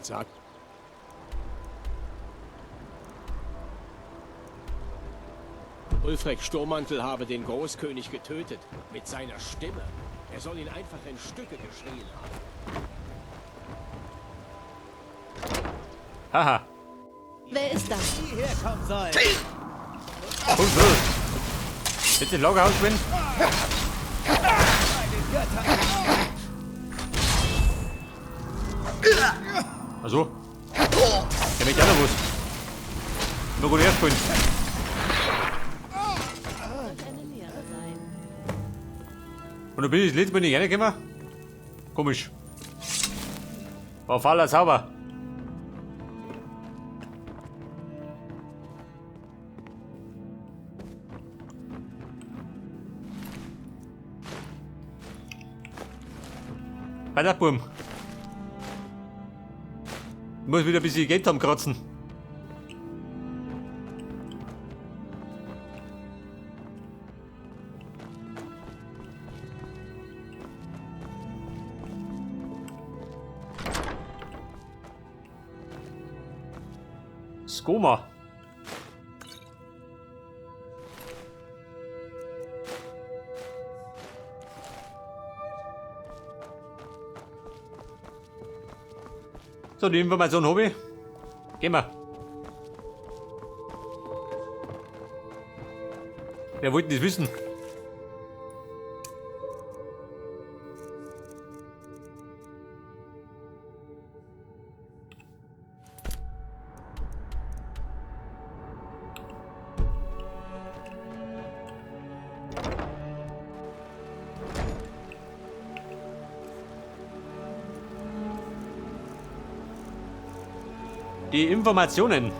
Sagt. Ulfric Sturmmantel habe den Großkönig getötet. Mit seiner Stimme. Er soll ihn einfach in Stücke geschrien haben. Haha. Wer ist das? Hierher kommen soll. Komm schon. Bitte Lagerhaus gewinnen. Also. Der möchte auch noch was. Immer gut herspielen. Sollte eine Lehre sein. Und dann bin ich das letzte Mal nicht reingekommen. Komisch. War voller sauber. Weiter, Burm. Ich muss wieder ein bisschen Geld zusammenkratzen. Skoma. So, die Information habe ich. Gehen wir. Wer wollte das wissen? Die Informationen.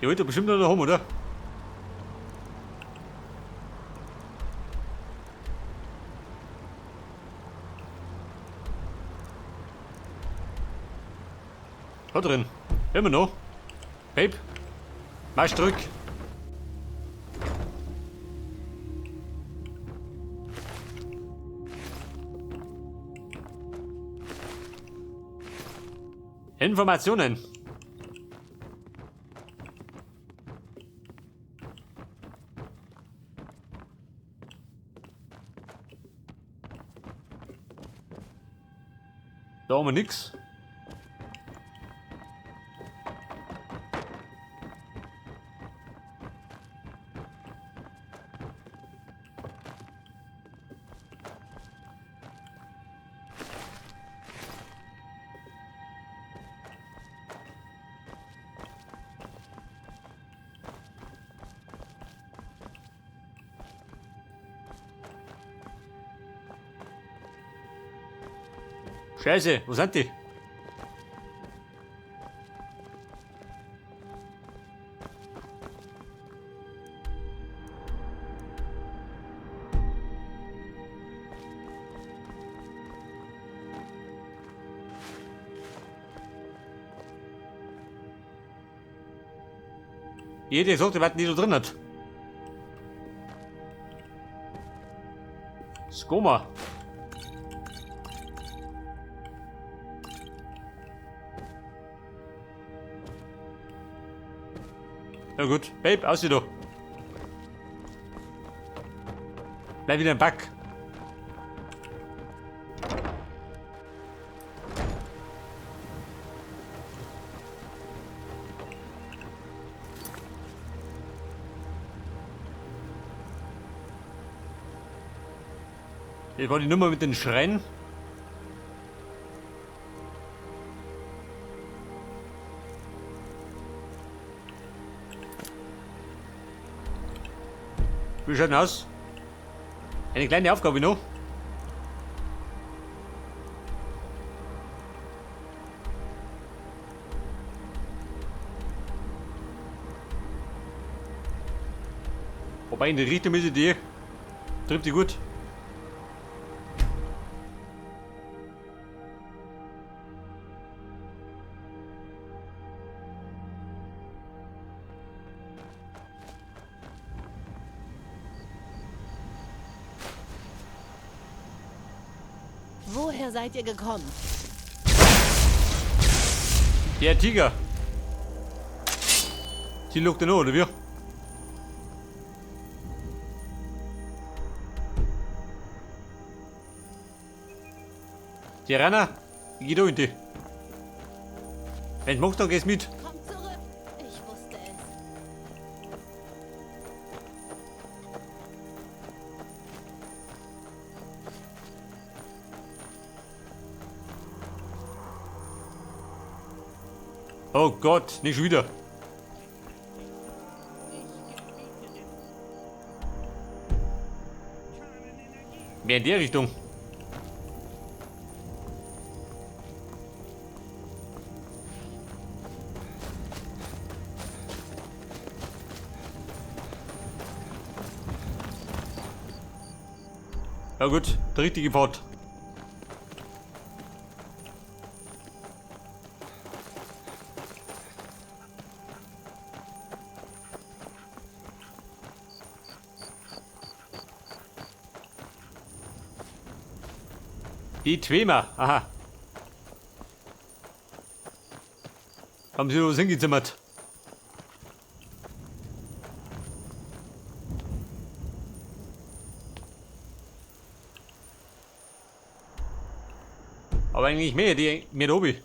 Die wollte bestimmt noch daheim, oder? Da drin. Immer noch. Babe. Marsch zurück. Informationen. Da haben wir nix. Scheiße, wo sind die? Jede Sorte, was die so drin hat. Skoma. Ja gut, Babe, aus wieder. Bleib wieder im Back. Hier war die Nummer mit den Schreien. Wie schaut denn aus? Eine kleine Aufgabe noch. Wobei in die Richtung ist die. Trifft die gut. Woher seid ihr gekommen? Der Tiger. Die lockt den an, oder wie? Die Renner, ich geh da in die. Wenn du magst, dann gehst mit. Kommt zurück! Ich wusste es. Oh Gott, nicht schon wieder. Mehr in der Richtung. Ja gut, der richtige Pfad. Die Dwemer, aha. Haben sie was hingezimmert? Aber eigentlich mehr, die mehr da oben.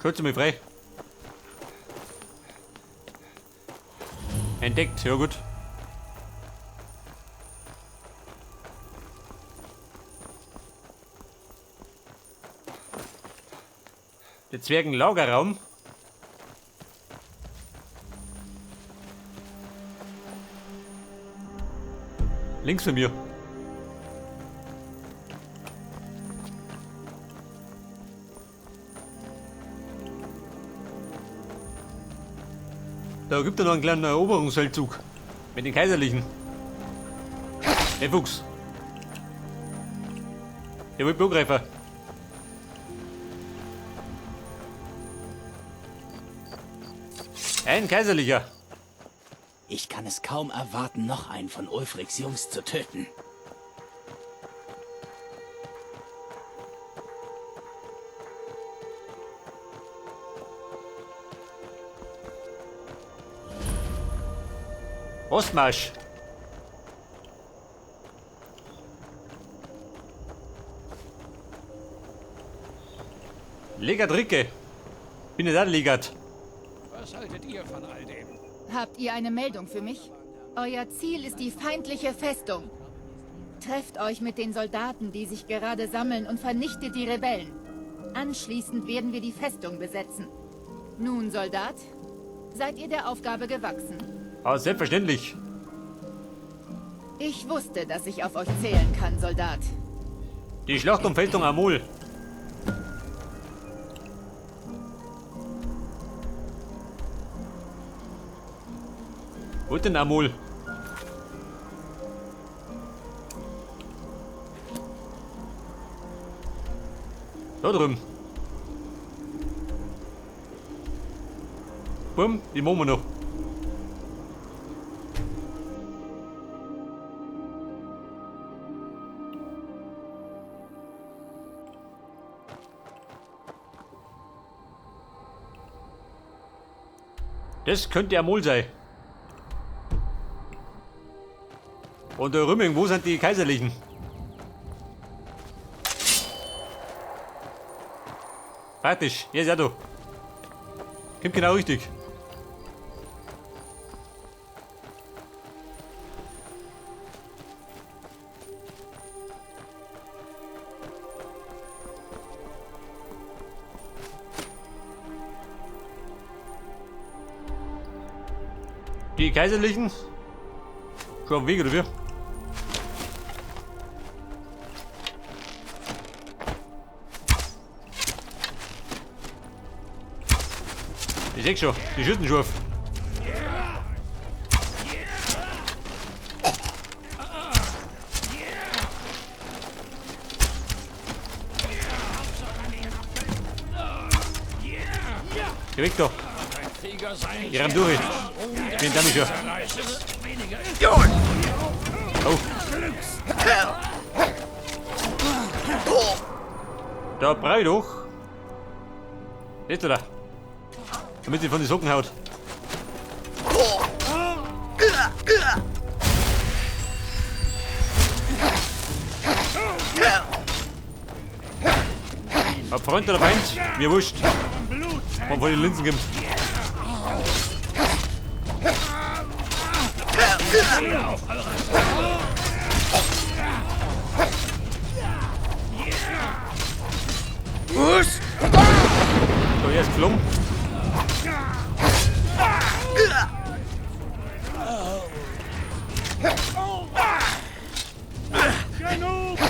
Schaut mich frei. Entdeckt, ja gut. Der Zwergenlagerraum. Links von mir. Da gibt es noch einen kleinen Eroberungsfeldzug. Mit den Kaiserlichen. Der Fuchs. Der will Angreifer. Ein Kaiserlicher. Ich kann es kaum erwarten, noch einen von Ulfrics Jungs zu töten. Ostmarsch. Legat Ricke. Bin ja da Legat. Was haltet ihr von all dem? Habt ihr eine Meldung für mich? Euer Ziel ist die feindliche Festung. Trefft euch mit den Soldaten, die sich gerade sammeln, und vernichtet die Rebellen. Anschließend werden wir die Festung besetzen. Nun, Soldat, seid ihr der Aufgabe gewachsen? Aber selbstverständlich. Ich wusste, dass ich auf euch zählen kann, Soldat. Die Schlacht um Festung Amul. Wo ist denn Amul? Da drüben. Bumm, die machen wir noch. Das könnte Amul sein. Und der Rümming, wo sind die Kaiserlichen? Fertig, hier ist er da. Kommt genau richtig. Die Kaiserlichen? Schon auf dem Weg, oder wie? Ich seh schon, die schießen schon auf. Geh weg da. Ich renn durch. Ich bin damit schon. Oh. Da brauch ich doch. Nicht oder? Damit sie von den Socken haut. Ob Freund oder Feind, mir wurscht. Warum vor die Linsen gibt. So, hier ist geflogen.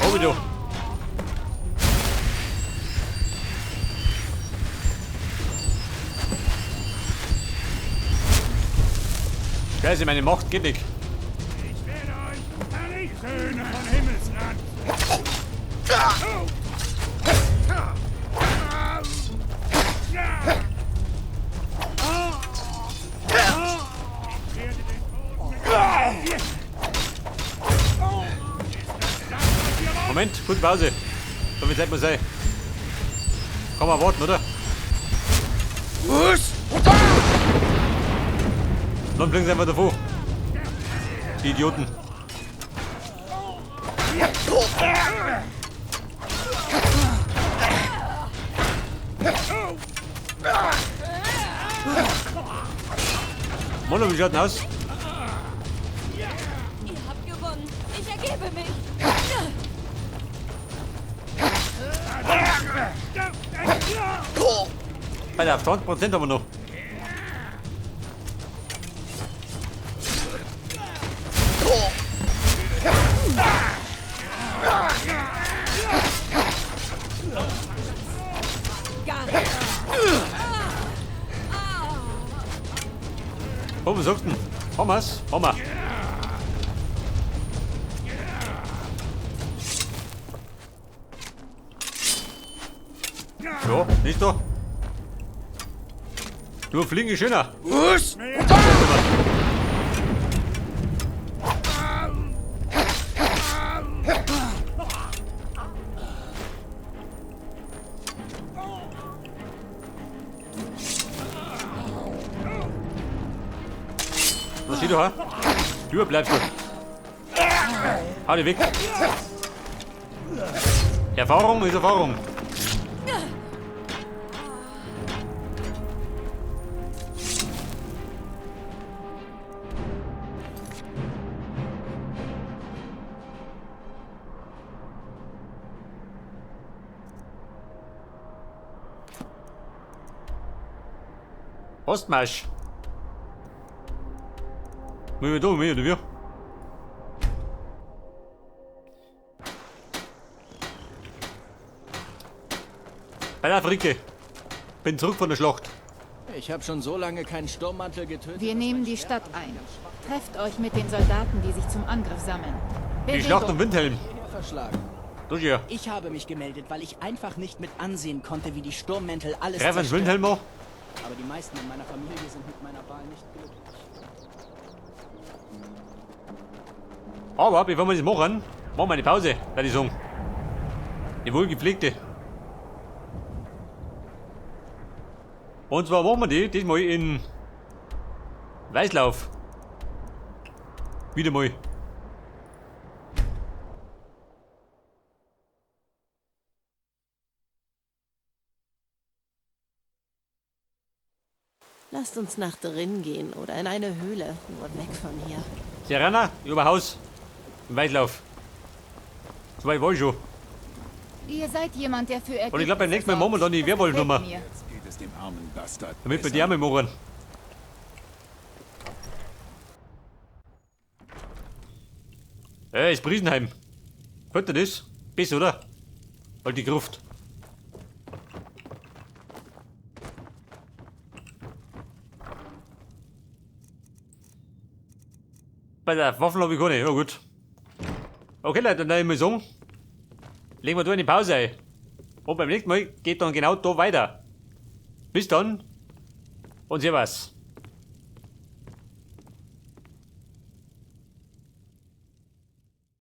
Oh, wieder. Scheiße, meine Macht geht nicht. Ich werde euch vernichten, Söhne von Himmelsrand. Moment, kurze Pause. So viel Zeit muss sein. Kann man warten, oder? Dann fliegen sie einfach davor. Die Idioten. Mono, wie schaut denn aus? Ihr habt gewonnen. Ich ergebe mich. Alter, 20% haben wir noch. Oh, was sagst du denn? Haben wir's? Haben wir. Ja, nicht da. Du, fliegen ist schöner. Was? Was siehst du, ha? Du bleibst du. Hau dich weg. Erfahrung ist Erfahrung. Ostmarsch. Müssen wir da, oder wie? Bei der Fricke. Bin zurück von der Schlacht. Ich habe schon so lange keinen Sturmmantel getötet. Wir nehmen die Stadt ein. Trefft euch mit den Soldaten, die sich zum Angriff sammeln. Die Schlacht um Windhelm. Durch hier. Ich habe mich gemeldet, weil ich einfach nicht mit ansehen konnte, wie die Sturmmäntel alles Greif ans Windhelm an. Aber die meisten in meiner Familie sind mit meiner Wahl nicht glücklich. Aber bevor wir das machen, machen wir eine Pause, würde ich sagen. Die wohlgepflegte. Und zwar machen wir die diesmal in Weißlauf. Wieder mal. Lasst uns nach drin gehen oder in eine Höhle, nur weg von hier. Serana, über Haus. Im Weißlauf. So weit war ich schon. Ihr seid jemand, der für Ergebnisse Und ich glaube, beim nächsten Mal machen wir dann die Werwolf-Nummer. Mir. Jetzt geht es dem armen Bastard Damit wir besser. die auch mal machen. Ist Brisenheim. Könnte das? Besser, oder? Halt die Gruft. Bei der Waffen habe ich keine. Ja gut. Okay, Leute, dann würde ich mal sagen, legen wir da eine Pause ein. Und beim nächsten Mal geht dann genau da weiter. Bis dann und servus.